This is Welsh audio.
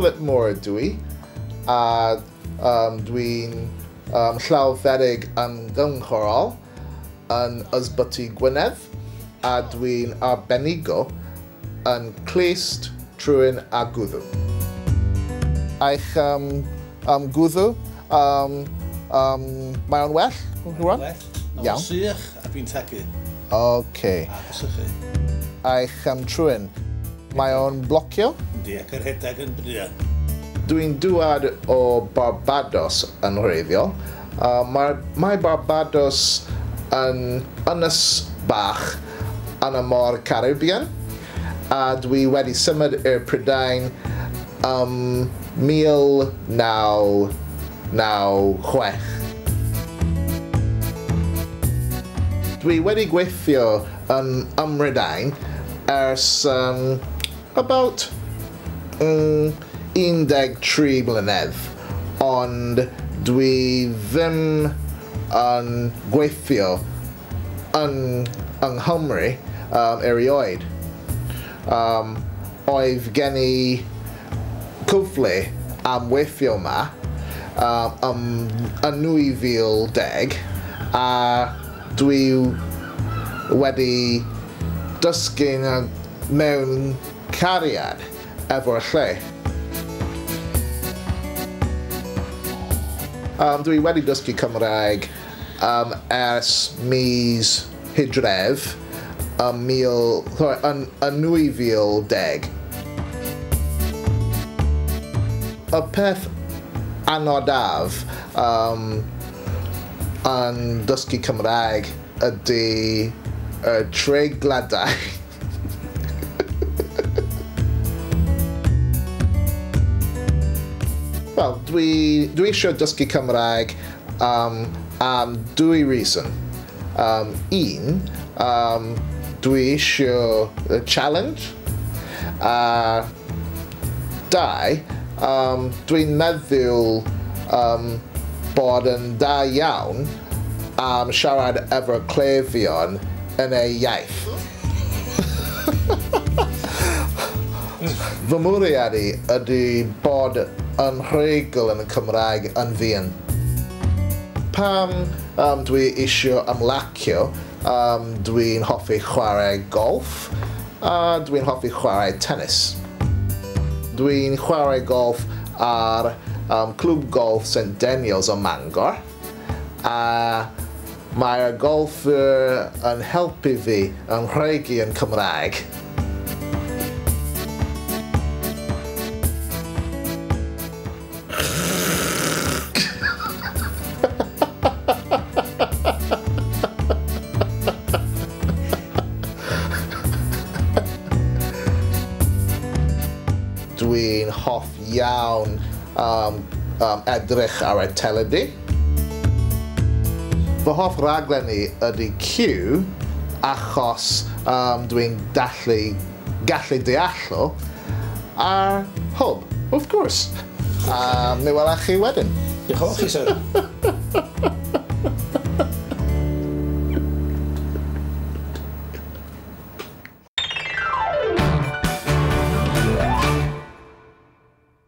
Philip Moore ydw i, a dwi'n llawfeddyg ymgynghorol yn Ysbyty Gwynedd, a dwi'n arbenigo yn clust, trwyn a gwddw. Eich gwddw, mae o'n well? Rwan? Well. Mae'n sych a dwi'n tagu. Oce. A sychu. Eich trwyn, mae o'n blocio? Yndi, ac yr rhedeg yn bria. Dwi'n dŵad o Barbados yn wreiddiol. Mae Barbados yn ynys bach yn y môr Caribbean, a dwi wedi symud i'r Prydain 1996. Dwi wedi gweithio yn Ym Mhrydain ers about 13 mlynedd, ond dwi ddim yn gweithio yng Nghymru erioed. Oedd gen i cyfle am weithio yma yn 2010, a dwi wedi dysgu mewn cariad efo'r lle. Dwi wedi dysgu Cymraeg ers mis Hydref yn 2010. Y peth anodaf yn dysgu Cymraeg ydy y treigladau. Wel, dwi eisiau dysgu Cymraeg am dwy reason. Un, dwi eisiau y challenge. Dau, dwi'n meddwl bod yn da iawn am siarad efo'r cleifion yn ei iaith. Fy mwriad i ydy bod yn rhugl yn y Cymraeg yn fuan. Pam dwi eisiau ymlacio, dwi'n hoffi chwarae golf a dwi'n hoffi chwarae tennis. Dwi'n chwarae golf ar Clwb Golf St Daniels o Mangor, a mae'r golfwyr yn helpu fi yn rhegi yn Cymraeg. Dwi'n hoff iawn edrych ar y teledu. Fy hoff raglen i ydy Q, achos dwi'n gallu deallo ar Hwb, of course. Mi welaf chi wedyn. Diolch yn fawr chi, sir.